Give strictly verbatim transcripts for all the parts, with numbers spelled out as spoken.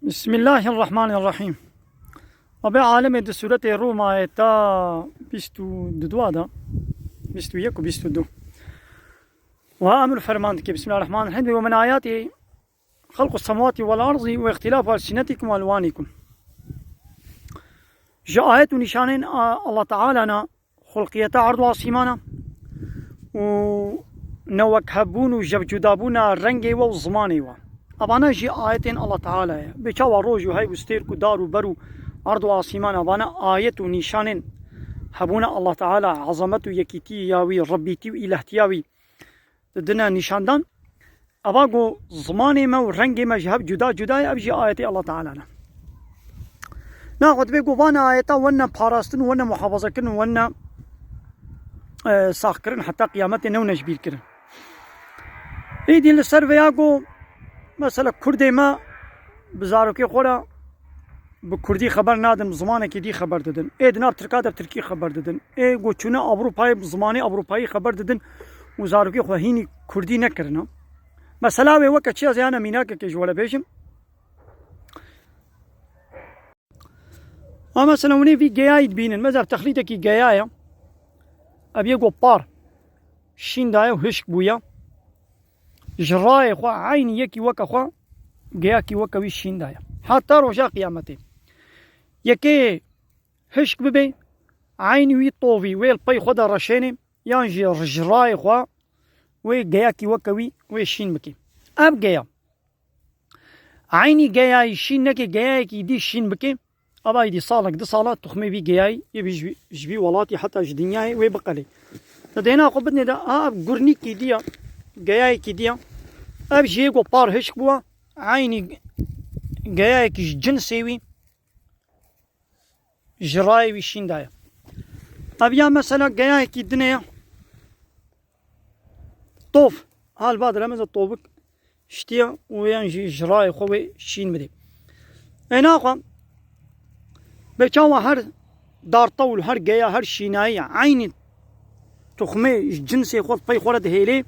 Bismillahirrahmanirrahim. Rabê alemê di sûretê Rûm ayeta bîst û du de, bîst û yek û bîst û du. Wiha emir ferman dike, Bismillahirrahmanirrahim, ve min ayatî xelqu semawatî vel arzî ve îxtilâfu elsinetikum ve elwanikum. Ji ayet û nîşanên Allah Teala ne xulqiyeta erd û asîmana û newekhebûn û jevcudabûna rengê we û zimanê we. Evana jî ayetên Allah Teala ye. Bi çawa roj û heyv û stêrk û dar û ber û erd û asîman, evana ayet û nîşanên hebûna Allah Teala, ezamet û yekîtiya wî, Rebbîtî û îlahtiya wî didine nîşandan. Eva ku zimanê me û rengê me ji hev cuda cuda ye, ev jî ayetê Allah Teala ne. Naxwe dibê ku van ayeta wene parastin, wene muhafazakirin, wene, e, saxkirin, heta qiyametê newne ji bîr kirin. Êdî li ser vêya ku mesela Kurdê me bi zarokê xwe re bi Kurdî xeber nadin, bi zimanekî dî xeber didin. Ê di nav Tirka de bi Tirkî xeber didin. Ê ku çûne Ewropayê bi zimanê Ewropayî xeber didin û zarokê xwe hînî Kurdî nekirine. Mesela wê weke çi, ez yana mînakekê ji we re bêjim. Ha mesela hûn ê vî geyayî dibînin. Mesela texlîdekî geya ye. Ev yê ku par şîn daye û hişk bûye. Ji rayê xwe eynî yekî weke xwe geyakî weke wî şîn daye. Heta roja qiyametê. Yekê hişk bibe, eynî wî tovî wê li pey xwe de reşênê, yan jî ji rayê xwe wê geyakî weke wî wê şîn bike. Ev geya eynî geyayî şîn neke, geyayekî dî şîn bike, ava êdî salek, du sala tuxmê vî geyayî yê vî ji, ji vî welatî heta ji dinyayê wê biqelê. Di dêna xwe bidinê de, a, ev gurnîkî dî ya, geyayekî dî ya. Ev jî yê ku par hişk bûwa, eynî geyayekî ji cinsê wî ji rayê wî şîn daye. Ev ya mesela geyayekî dinê ya. Tof, hal va dire meze tovik ştiya û yan jî ji rayê xwe wê şîn bidê. Ê naxwe, bê çawa her dartewl, her geya, her şînayî eynî tuxmê ji cinsê xwe pey xwe re dihêlê,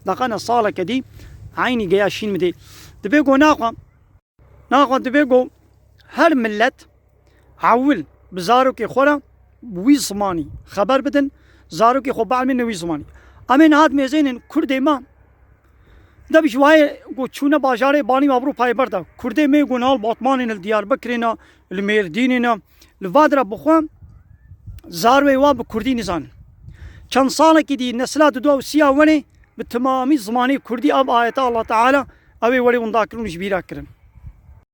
daqana saleke dî eynî geya şîn bidê. Dibê ku naxwe, naxwe dibê ku her millet ewil bi zarokê xwe re bi wî zimanî xeber bidin, zarokê xwe bielmînin wî zimanî. Em ê niha dimêzênin Kurdê me, de bi ji wayê ku çûne bajarê banî Ewropayê ber de. Kurdê me ku niha li Batmanê ne, li Diyarbekirê ne, li Mêrdînê ne, li va dire bi xwe zarwê wa bi Kurdî nizanin. Çend salekî dî nesila didu û siya wenê bi timamî zimanê Kurdî ev ayeta Allah Teala ew ê werê winda kirin û ji bîra kirin.